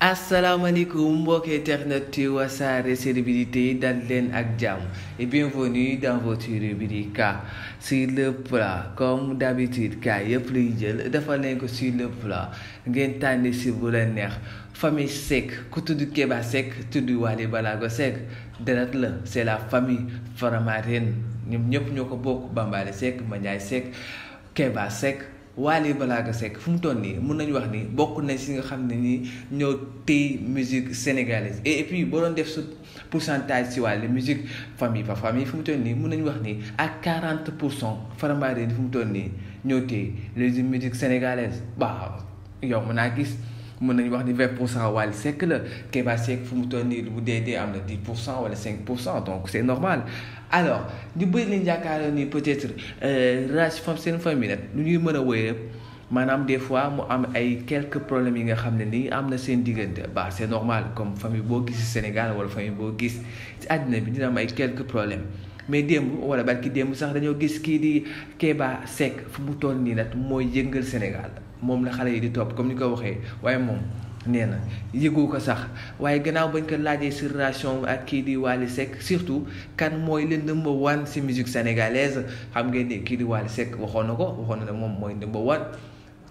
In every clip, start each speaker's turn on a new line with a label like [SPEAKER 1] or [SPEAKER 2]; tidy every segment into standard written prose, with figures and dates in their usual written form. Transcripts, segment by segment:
[SPEAKER 1] Assalamualaikum mbokk internet ci Wassare célébrités dal leen ak jàmm et bienvenue dans votre rubrique sur le plat. Comme d'habitude cas yëpp luy jël dafa leen ko sur le plat ngeen tànn si bu la neex. Famille Seck ku tudd Kéba Seck tudd Wally Balago Seck deret la c'est la famille Faramareen ñoom ñëpp ñoo ko bokk. Bambale Seck Mandiaye Seck Kéba Seck Wally Balago Seck fu mu toll nii mun nañu wax ni bokk nañ si nga xam ne nii ñoo téye musique sénégalaise et puis boo doon def sa pourcentage si wàllu musique famille par famille fu mu toll nii mun nañu wax ni ak 40% Faramareen fu mu toll nii ñoo téye les musique sénégalaise ba yow mën naa gis. mën nañu wax ni 20% Wally Seck la Kéba Seck fu mu toll nii bu dee am na 10% wala 5% donc c'est normal. Alors ñu bëri leen yaakaar ni peut-être race fam seen famille nag lu ñuy mën a wéy rek maanaam des fois mu am ay quelques problèmes yi nga xam ne nii am na seen diggante ba c'est normal comme famille boo gis Sénégal wala famille boo gis ci àddina bi dina am ay quelques problèmes. mais démb wala barki démb sax dañoo gis kii di Kéba Seck fu mu toll nii nag mooy yëngal Sénégal moom la xale yi di topp comme ni ko waxee waaye moom nee na yëgu ko sax waaye gannaaw bañ ko laajee si relation ak kii di Wally Seck surtout kan mooy le number one si musique sénégalaise xam ngeen ne kii di Wally Seck waxoon na ne moom mooy number one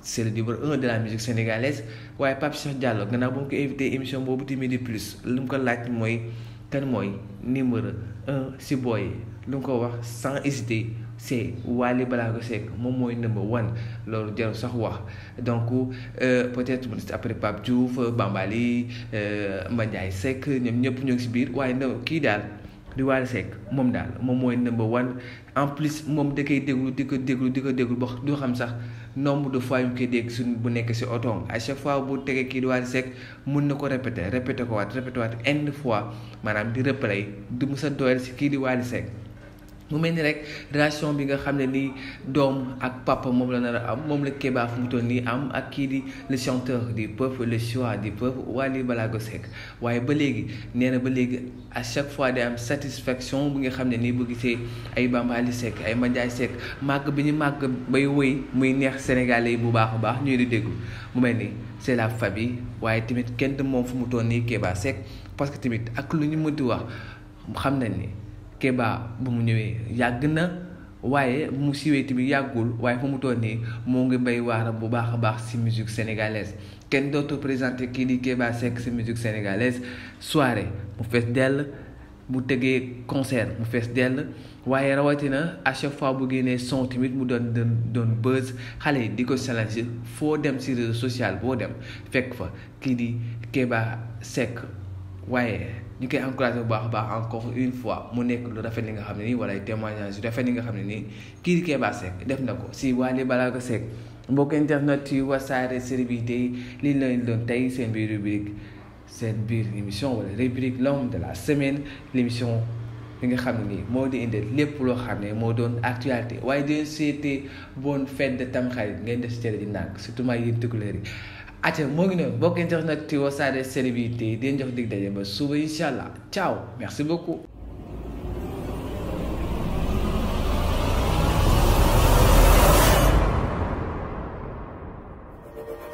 [SPEAKER 1] c'est le numéro 1 de la musique sénégalaise waaye Pape Cheikh Diallo gannaaw ba mu ko invité émission boobu di Midi Plus lu mu ko laaj mooy kan mooy numéro 1 si booy lu mu ko wax sans hésiter c'est Wally Balago Seck moom mooy number one loolu jarul sax wax donc peut-être après Pape Diouf Bambali Mandiaye Seck ñoom ñëpp ñoo ngi si biir waaye kii daal di Wally Seck moom daal moom mooy number one en plus moom da koy déglu di ko déglu ba du xam sax nombre de fois yu mu koy dégg suñ bu nekk si otoom à chaque fois bu tegee kii di Wally Seck mun na ko répéter ko waat une fois maanaam di replay du musa doyal si kii di Wally Seck. mu mel ni rek relation bi nga xam ne nii doom ak papa moom la nar a am moom la Kéba fu mu toll nii am ak kii di le chanteur du peuple le choix du peuple Wally Balago Seck waaye ba léegi nee na ba léegi à chaque fois day am satisfaction bi nga xam ne nii bu gisee ay Bambali Seck ay Mandiaye Seck màgg bi ñu màgg bay woy muy neex Sénégalais yi bu baax a baax ñuy di déglu mu mel ni c'est la famille waaye tamit kenn moom fu mu toll nii Kéba Seck parce que tamit ak lu ñu mënti wax xam nañ ni. Kéba bu mu ñëwee yàgg na waaye bu mu siiwee tamit yàggul waaye fu mu toll nii moo ngi bay waaram bu baax a baax ci musique sénégalaise kenn dootu présenté kii di Kéba Seck ci musique sénégalaise soirée mu fees dell bu tëggee concert mu fees dell waaye rawatina à chaque fois bu génnee son tamit mu doon buzz xale yi di ko challenge foo dem ci réseau social boo dem fekk fa kii di Kéba Seck waaye ñu koy encouragé bu baax a baax encore une fois mu nekk lu rafet li nga xam ne nii wala ay témoignages yu rafet li nga xam ne nii kii di Kéba Seck def na ko si Wally Balago Seck mbokk internet yu Wassare célébrités li lañ doon tey seen biir rubrique seen biir émission wala rubrique l'homme de la semaine l'émission li nga xam ne nii moo di indi lépp loo xam ne moo doon actualité waaye di souhaiter bonne fête de Tamxarit ngeen def si télé di nànk surtout maa yéen tukulóor yi acca moo ngi noonu mbokk internet ci Wassare célébrités di jox dig daje ba suba incha allah ciao merci beaucoup.